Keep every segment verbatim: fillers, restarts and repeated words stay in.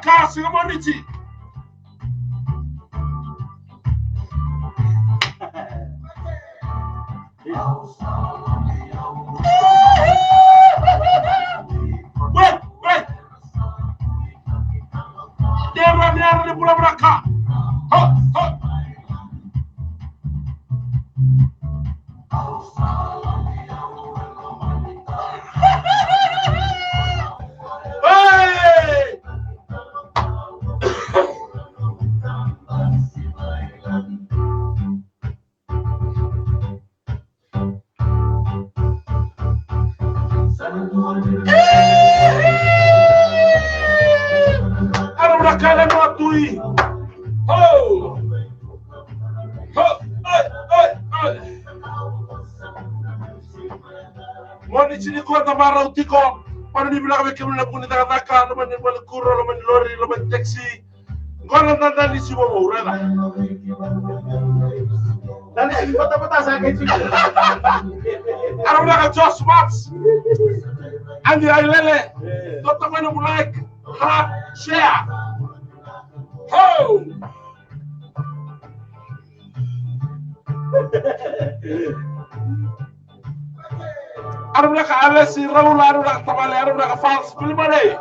Ka siga Moniti. Wait, wait. Dera ni ara ni vulavula ka. Ho, ho. Hey! Era vinaka na noa tui. Ho! Ho! Ai, ai, ai. Mo ni tini koda marau tiko. Mo ni vinaka vei kemuni na vuni cakacaka, loma ni vale kuro, loma ni lori, loma ni taxi. Qo na dada ni sivo mo ureda. Dada ni batabata sa ke tiko. Era vinaka Josh Mats. Andi Ailele. Tota mai na mu like, heart, share. Ho! Era vinaka Alesi Raula, era vinaka tavale, era vinaka Fals Pilimani.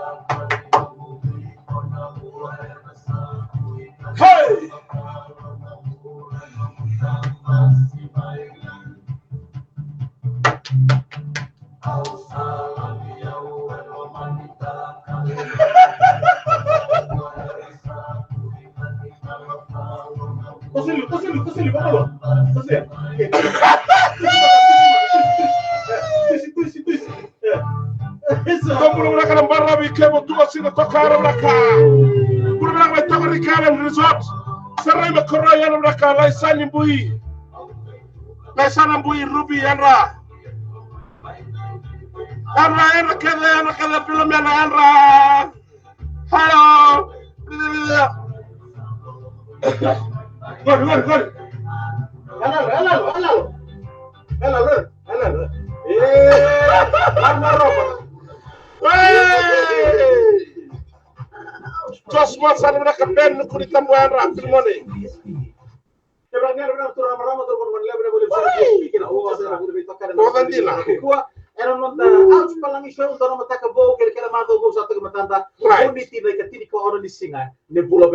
Hey! Kosili, kosili, kosili, vamos lá. Kosili. Tusi, tusi, tusi. Ko bula vinaka na baravi ke mo tuka sina toka era vinaka. Bula vinaka mai Tamariki Island Resort. Sarai Makoroi era vinaka, Laisani Bui. Laisana Bui Ruby era. Era, era kece, era kece Filomena era. Hello. Gol, gol, gol. Hello, hello, hello. Hello, hello. Eh, arma roba. Hey! Josh Watson, vinaka Ben, kuri tabu yadra, Filimoni. Oi. Oi. Dina. Era noda Ouch Palagi Show, dua na mataka vou, kere kere macawa vou sa toka matada. Right. Moniti na ika tini ka ono ni siga.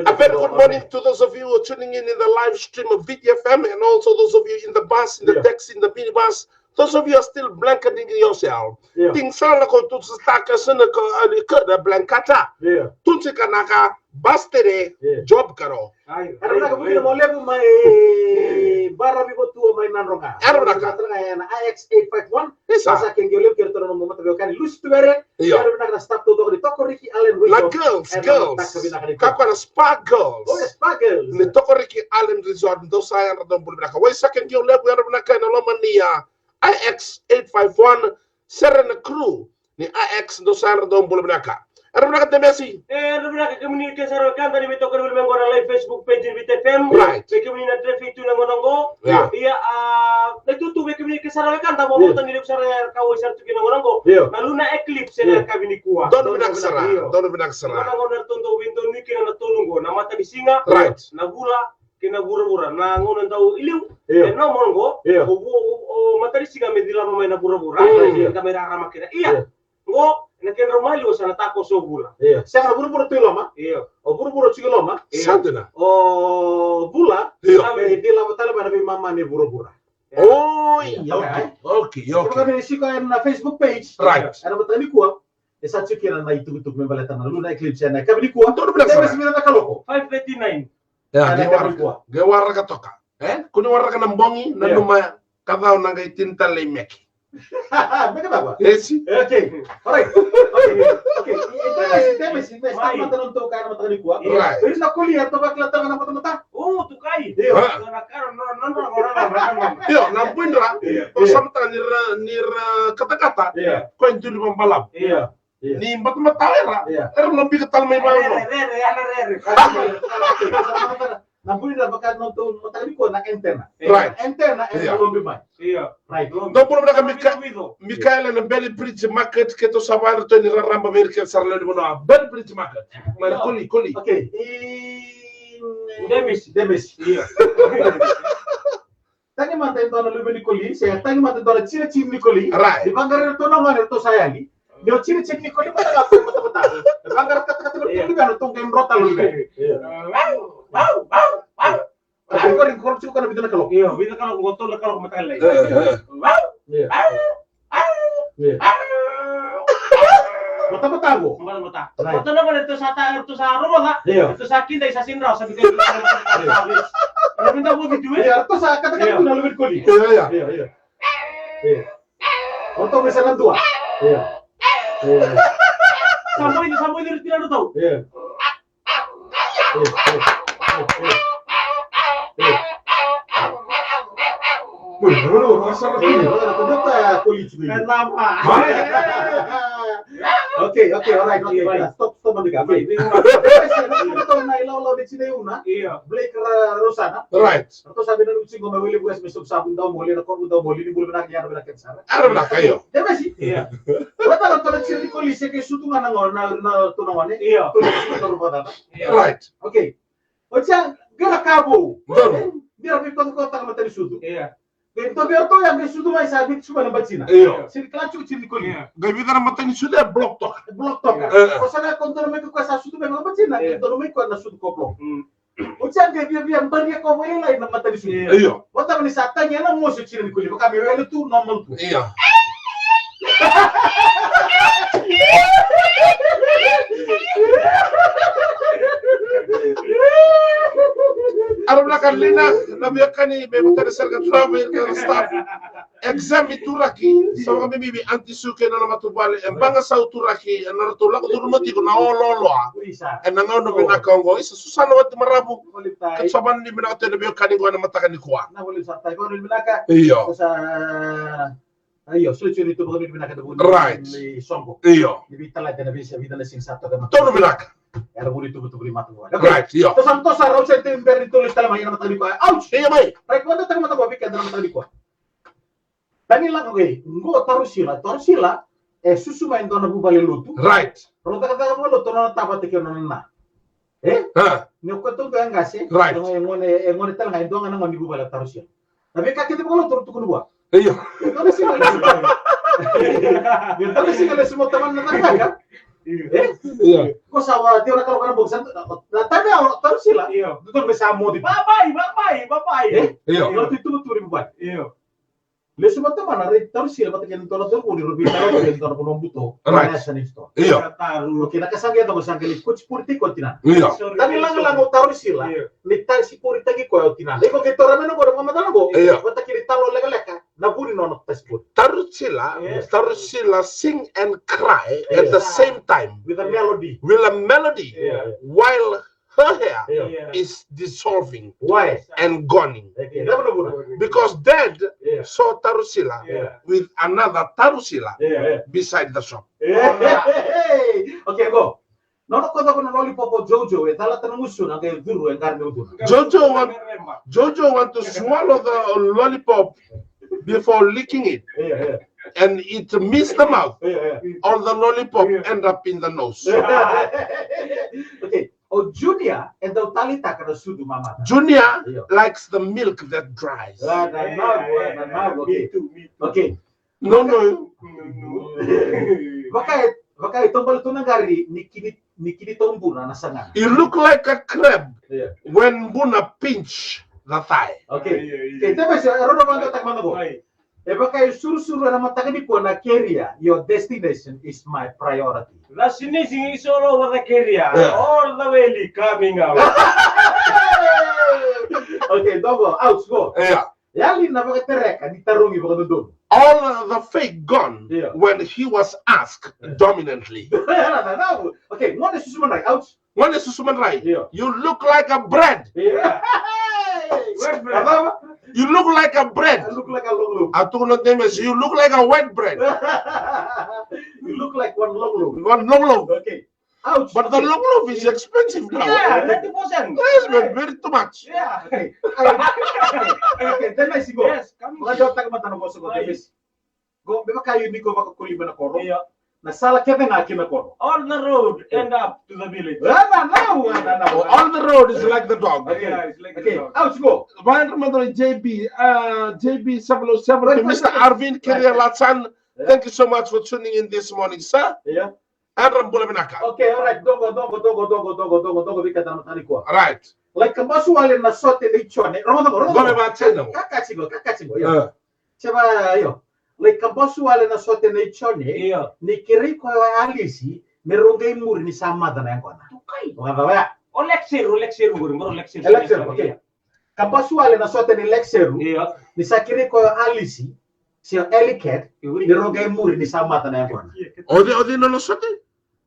A very good morning to those of you who are tuning in in the live stream of V T F M and also those of you in the bus, in the taxi, in the minibus. Those of you are still blanketing yourself. Io. Tiko sara na ko tutu saka sena ko ali kada blankata. Io. Tutu ka naka bastere job karo. Era vinaka vukina mo levu mai Baravi Votua mai Nadroga. Era vinaka. Era vinaka na I X eight five one. Isa. Sa ke qo levu kere toro mo mata veo kani Lusi Tuvere. Io. Era vinaka na staff taucoko ni Tokoriki Island Resort. Na girls, girls. Kakua na Spa Girls. Oh, Spa Girls. Ni Tokoriki Island Resort. Dou sa yadra dou bula vinaka. Wai sa ke qo levu era vinaka na loma ni a I X eight five one, Serena Crew ni I X, dou sa yadra dou bula vinaka. Era vinaka Temesi. E, era vinaka kemuni ke sara wekada ni veitokoni voli mai qo na live Facebook page ni V T F M. Right. Vei kemuni na traffic tu na gauna qo. Ia. Ia, a, na itutu vei kemuni ke sara wekada mo vota ni levu sara era kauwai sara tu kina gauna qo. Ia. Na Luna Eclipse ena yakavi nikua. Donu vinaka sara. Donu vinaka sara. Gauna qo na ratou dau veidonui kina na tolu qo. Na matanisiga. Right. Na vula. Kei na vuravura, na gauna dau iliu. Io. E normal qo, io, o vu-, o, o matanisiga me cilava mai na vuravura. Mm. Io. Ka mai rarama kina. Ia. Io. Qo, na kedrau maliwa sa na takoso vula. Io. Sega na vuravura tu i loma. Io. O vuravura tiko i loma. Io. Sa dina. O vula, io, sa me cilava tale mai na veimama ni vuravura. Oi, okay, okay, okay. Ko na siko ena Facebook page. Right. Ena mataka nikua. E sa tiko kina na itukutuku me baleta na Luna Eclipse ena yakavi nikua. Donu vinaka sara. Temesi, vinaka na kaloko. Five thirty-nine. Ya, qai waraka toka. E? Ko ni waraka na bogi, nanuma ka cau na qai tini tale i meke. Meke cava? Esi. Okay. All right. Okay. Okay. E, Temesi, Temesi, Temesi, mai. Tamata na nomu kaya na mataka nikua. Right. Eri na kolia, toka kila tale na matamata. O, tukai. Io. A. Io, na buidra. Io. O sa mataka ni ra, ni ra katakata. Io. Ko e duli vabalavu. Io. Io. Ni batabata era. Io. Era na bika tale mai vau. Rere, rere, ana rere. Na buli na vaka na tou mataka nikua na antenna. Right. Antenna e lobi mai. Io. Right. Lobi. Dou bula vinaka Mika-, Vico, Vico. Mikaela na Bellbridge Market, keitou sa vakayadratou ni raraba vei ira kece sara lewe ni vanua. Bellbridge Market. Mai na koli, koli. Okay. E, Demis. Demis. Io. Tagi mada e dua na luve ni koli, se tagi mada e dua na tini tini ni koli. Right. Ni vaqara ratou na gone ratou sa yali. Ni o tini tini ni koli mada ga ratou mada mada. Ni vaqara katakata na koli vei ratou qai drota luve. Io. Vau, vau, vau, vau. Qori, qori, qori tiko na vica na kaloko. Io, vica na kaloko, qo tolu na kaloko mataka lailai. E, e. Vau, vau, vau. Io. Vau. Mata, mata qo. Mata, mata. Right. Ratou na gone ratou sa ta, ratou sa rogoca. Io. Ratou sa kidai sa sega ni rawa sa vika. Io. Ratou sa katakata tu na luve ni koli. Io, io. Io, io. Io. Ratou me sa na dua. Io. Io. Sa moici, sa moici ira tina ratou. Io. Okay, okay, all right, okay, okay. Stop, stop, Andika. Okay. Io. Blake ra Rosana. Right. Ratou sa vei na luchi qo mai Wele Vuesi me sobu sa vun dau moli, na kovu dau moli, ni bula vinaka ni yadra vinaka kece sara. Yadra vinaka, io. Demesi? Io. Vata na tona tiri ni kolisi ke sutu ga na gone, na, na tona gone. Io. Tona tiri na tona vata. Io. Right. Okay. Ocha, qai ra ka vou. Donu. Ni ra vei koto koto taka matani sutu. Io. Qai dua vei ratou ya qai sutu mai sa vei sutu mai na batina. Io. Siri kala tiko tiri ni kolisi. Io. Qai vica na matani sutu e block toka. Block toka. E, e. O sa na ko donu mai ko sa sutu mai na batina. Io. Donu mai ko na sutu ko block. Mm. Ocha qai viavia bari ko vei lai na matani sutu. Io. Vata ni sa tagi ena mosi o tiri ni koli. Vaka me wele tu normal tu. Io. Yadra vinaka Lina, na veiwekani, me vata na sere ka travel, na staff. Exam i Turaki, sa vakabibi vei Aunty Suke na nona matavuvale, e Bagasau Turaki, e na ratou lako curuma tiko na olooloa. E na gauna vinaka oqo, isa Susana Watimaravu, ka sa vakanuinui vinaka tu na veiwekani qo ena mataka nikua. Io. Io, so tiko ni tu vakanuinui vinaka na vuni. Right. Ni soqo. Io. Ni veitalai na veisa, vei na sini sa toka na. Tonu vinaka. Era vuni tu, tu vuni matavuvale. Okay. Right, io. Tosa, tosa, rau sa tei beri tolu tale mai na mataka nikua. Ouch! Io, mai. Right, vata taka mataka vei keda na mataka nikua. Tani lako qai, qo Tarusila, Tarusila, e susu mai dua na vuvale lotu. Right. Rau cakacaka vuvale lotu, rau na tavata kei nona na. E? A. Ni o koya tu qai qase. Right. E gone, e gone tale ga, e dua ga na gone ni vuvale Tarusila. Na veika kece vaka lo toro tukuna vua. Io. Toro sila lesu. Toro sila lesu mo tamana na cakacaka. Io. E? Io. Ko sa wa tio na kalo kana boki sa na tane au toro sila. Io. Toro me sa modi. Babai, babai, babai. E? Io. Toro tu tu tu ri babai. Io. Lesu mo tamana rai toro sila vata kei na toro toro ni robi toro kei na toro kono buto. Right. Io. Okei, na ka sa qai yaco sa qai li kuchipuri tiko tina. Io. Tani lagalaga o Tarusila, io, ni tasipuritaki koya o tina. Iko qai taura mai na qo na vakamatala qo, io, vata kei na talo lekaleka, na vu ni nona tasipuri. Tarusila, io, Tarusila sing and cry at the same time. With a melody. With a melody. Io. While her hair, io, is dissolving, why, and goning. Okay, na vuna vuna. Because Dad, io, saw Tarusila, io, with another Tarusila, io, io, beside the shop. Io. Okay, qo. Nona koca ko na lollipop o Jojo, e calata na gusuna, qai curu e qara ni uduna. Jojo want, Jojo want to swallow the lollipop before licking it. Io, io. And it missed the mouth. Io, io. All the lollipop, io, end up in the nose. Io. Okay. O Junior e dau taleitaka na sucu mamata. Junior, io, likes the milk that dries. Ah, na, na, na, na, okay. Me too, me too. Okay. No, no. Vaka e, vaka e taubale tu na qari ni kini, ni kini taubuna na sagana. You look like a crab, io, when buna pinch the thigh. Okay. Ai, ai, ai. Okay, tebe se, rona vanga tak mana bo. Ai. E vaka e surusuru ena mataka nikua na career, your destination is my priority. The destination is all over the career, yeah, all the way li coming out. Okay, dogo, out, go. Yeah. Yali na vakatereka ni tarogi vakadodonu. All the fake gone, yeah, when he was asked, yeah, dominantly. Okay, gone susu madrai, out. Gone susu madrai. Io. You look like a bread. Io. Wet bread. Cava? You look like a bread. I look like a long loaf. A tukuna o Demis, you look like a wet bread. You look like one long loaf. One long loaf. Okay. Ouch. But the long loaf is expensive now. Yeah, ninety percent. Yes, but very too much. Yeah. Okay. Okay, then I see go. Yes, come on. Let's talk about the boss. Okay, yes. Go, me vaka iko ni ko vakakoli mai na koro. Io. Na sala kece ga ki na koro. All the road end up to the village. All the road is like the dog. Okay. Yeah, it's like the dog. Okay, ouch, go. Vayadra mada na J B, uh, J B seven oh seven, right, Mister Arvin Kirialatsan. Yeah. Thank you so much for tuning in this morning, sir. Yeah. Yadra bula vinaka. Okay, all right. Dogo, dogo, dogo, dogo, dogo, dogo, dogo, vika dana matani kua. Right. Like, kabasu wale na sote nei Jone. Rogo, rogo, rogo. Gome ba channel. Kakachigo, kakachigo, yeah. Uh. Cheva, yo. Lai kabasu wale na sote nei Jone, io, ni kerei koya o Alisi me rau qai muri ni sa maca na yaqona. Tukai. Vakacava ya? O Lexeru, o Lexeru qori, qori o Lexeru. E Lexeru, okay. Kabasu wale na sote nei Lexeru, io, ni sa kerei koya o Alisi se o Eliket, io, ni rau qai muri ni sa maca na yaqona. O cei, o cei nona sote?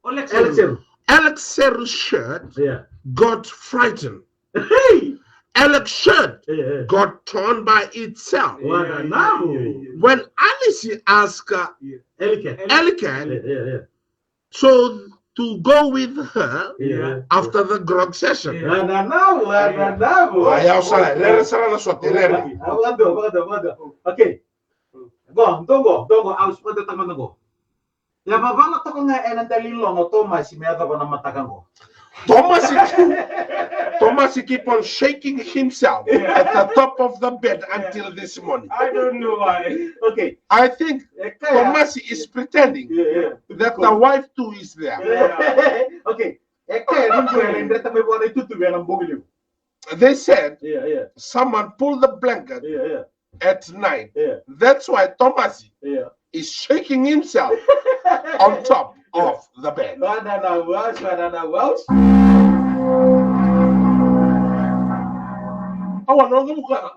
O Lexeru. Lexeru. Lexeru shirt, yeah, got frightened. Hey! Alex shirt, yeah, yeah, got torn by itself. Yeah, yeah, yeah, yeah. When Alice asked, uh, yeah, Eliket, Eliket, yeah, yeah, yeah, so to go with her, yeah, after the grog session. Yeah. Wananavu, wananavu. Aya, o sa, rere sara na sote, rere. Ah, vado, vado, vado. Okay. Go, dogo, dogo, au spanta tamana go. Ia vavala toka ga ena daliloga o Tomasi me yacova na mataka qo. Tomasi, Tomasi keep on shaking himself at the top of the bed until this morning. I don't know why. Okay. I think Tomasi is pretending that the wife too is there. Okay. E kaya ni dua e lai dreta mai vua na itutu vei na bogi levu. They said, yeah, yeah, someone pulled the blanket, yeah, yeah, at night. Yeah. That's why Tomasi, yeah, is shaking himself on top of the bed. Wananavu, ouch, wananavu, ouch. Awa, na waqavuka.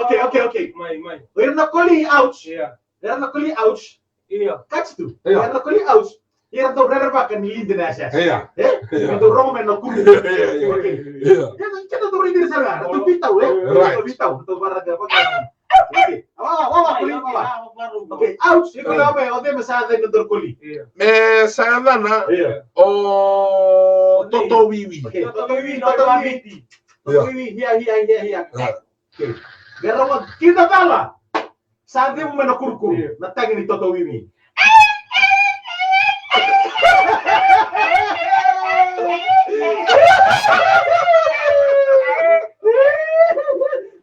Okay, okay, okay. Mai, mai. O ira na koli, ouch. Yeah. O ira na koli, ouch. Io. Kati tu. Io. Era na koli ouch. Era dau rerevaka ni lidi na yasayasa. Io. E? Io. Era dau rogo mai na kuru. Io, io, io. Okay. Io. Keda, keda dau raici sara ga. Dau veitau, e? Right. Dau veitau. Dau varaga, vaka. Okay. Awa, awa, awa, koli, awa. Okay, ouch. Iko lewa mai, o cei me sa yacani na daru koli? Io. Me sa yacana. Io. O Toto Wiwi. Okay. Toto Wiwi, Toto Wiwi. Toto Wiwi, hia, hia, hia, hia. Io. Okay. Qai rawa kina cala. Sa cevu mai na kurukuru. Io. Na tagi ni Toto Wiwi.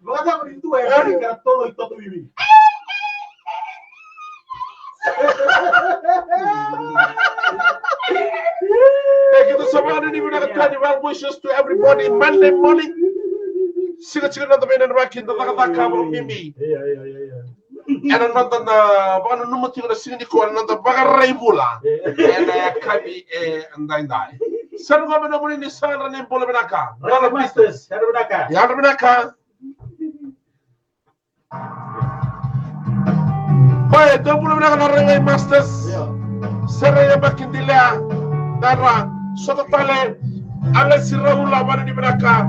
Vakacava ni dua e raica na tolo i Toto Wiwi? Thank you so much. Ni vinaka tale, well wishes to everybody. Monday morning. Siga, siga na noda veinanavaki, noda cakacaka, vakabibi. Io, io, io, io. Ena noda na vakananuma tiko na siga nikua na noda vakaraivula. Io. Ena yakavi edaidai. Sa rogoca me nomuni ni sa yadra ni bula vinaka. Right, Masters, yadra vinaka. Yadra vinaka. Oi, dou bula vinaka na Raiwai Masters. Io. Sere Yabaki Dilea, Dara, Sota Tale, Alesi Raula, vani ni vinaka.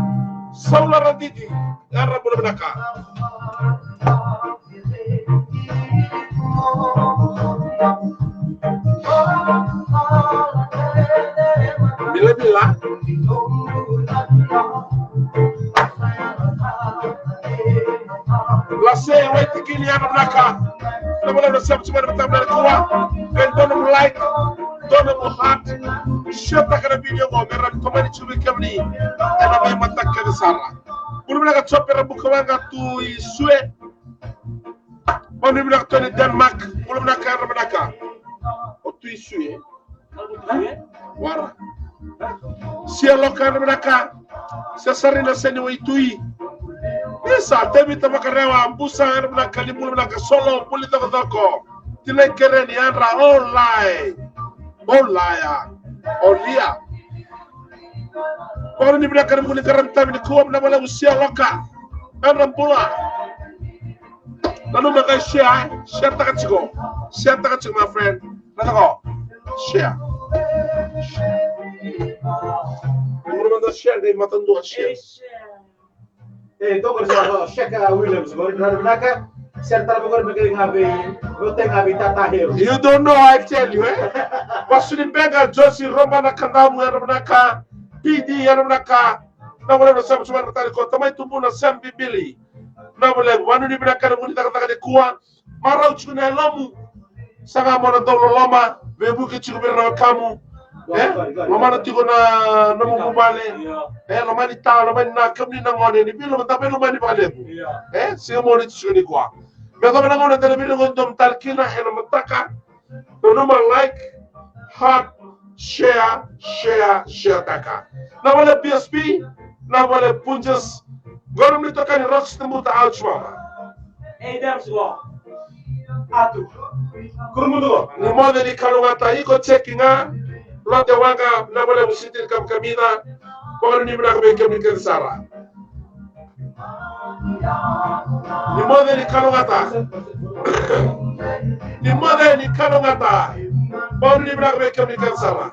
Saula Radidi, Dara bula vinaka. Mila, mila. Lase, waitikini, yadra vinaka. Na vale na subscribe, na vale na kua. Qai dua nomu like, dua nomu heart. Share taka na video qo, me rawa ni tomani tiko vei kemuni ena veimataka kece sara. Bula vinaka Jope Rabukawaqa tu i Sue. Bula vinaka Tony Denmark, bula vinaka, yadra vinaka. O Tui Sue. Wara. Sia Loka, yadra vinaka. Sia Sarina Seni Waitui. Isa, Tevita Vakarewa, Busa, yadra vinaka, ni bula vinaka, Solo, Buli Cokocoko. Tinai Kereni, yadra, Olai. Olaya. Olia. Bula ni vinaka, ni bula ni karami tavi ni kua, na vale u Sia Loka. Yadra bula. Nanuma qai share, share taka tiko. Share taka tiko, my friend. Na tako. Share. Nanuma da share, qai matadua share. E, toka sa, sa, Sheka Williams, qori na vinaka. Sere tara vakori me kere ga vei, rote ga vei tata Heru. You don't know, I tell you, eh? Vasu ni Bengal, Josi Roba na Kadamu, yadra vinaka. P D, yadra vinaka. Na vale na Sam Sumana Tari ko Tamai Tubu na Sam Bibili. Na vale, vanu ni vinaka na vuni cakacaka ni kua. Marau tiko na yalomu. Saga mo na dau loloma, veivuke tiko vei ira na wekamu. E? Lomana tiko na nomu vuvale. E, lomani ta, lomani na kemuni na gone, ni veiloma, da veilomani vakalevu. E, sega mo ni tiko ni kua. Me yacova na gauna da na veirogoci domo tale kina ena mataka. Nanuma like, heart, share, share, share taka. Na vale P S P, na vale Punjas. Qo na nomuni itokani Roxy Tebuta, au Chimama. Ei, James, qo. Atu. Kurumudu qo. Ni moce ni kalougata, iko checking a. Lote Waqa, na vale Musiti ni kamikamica. Vanuinui vinaka vei kemuni kece sara. Ni moce ni kalougata. Ni moce ni kalougata. Vanuinui vinaka vei kemuni kece sara.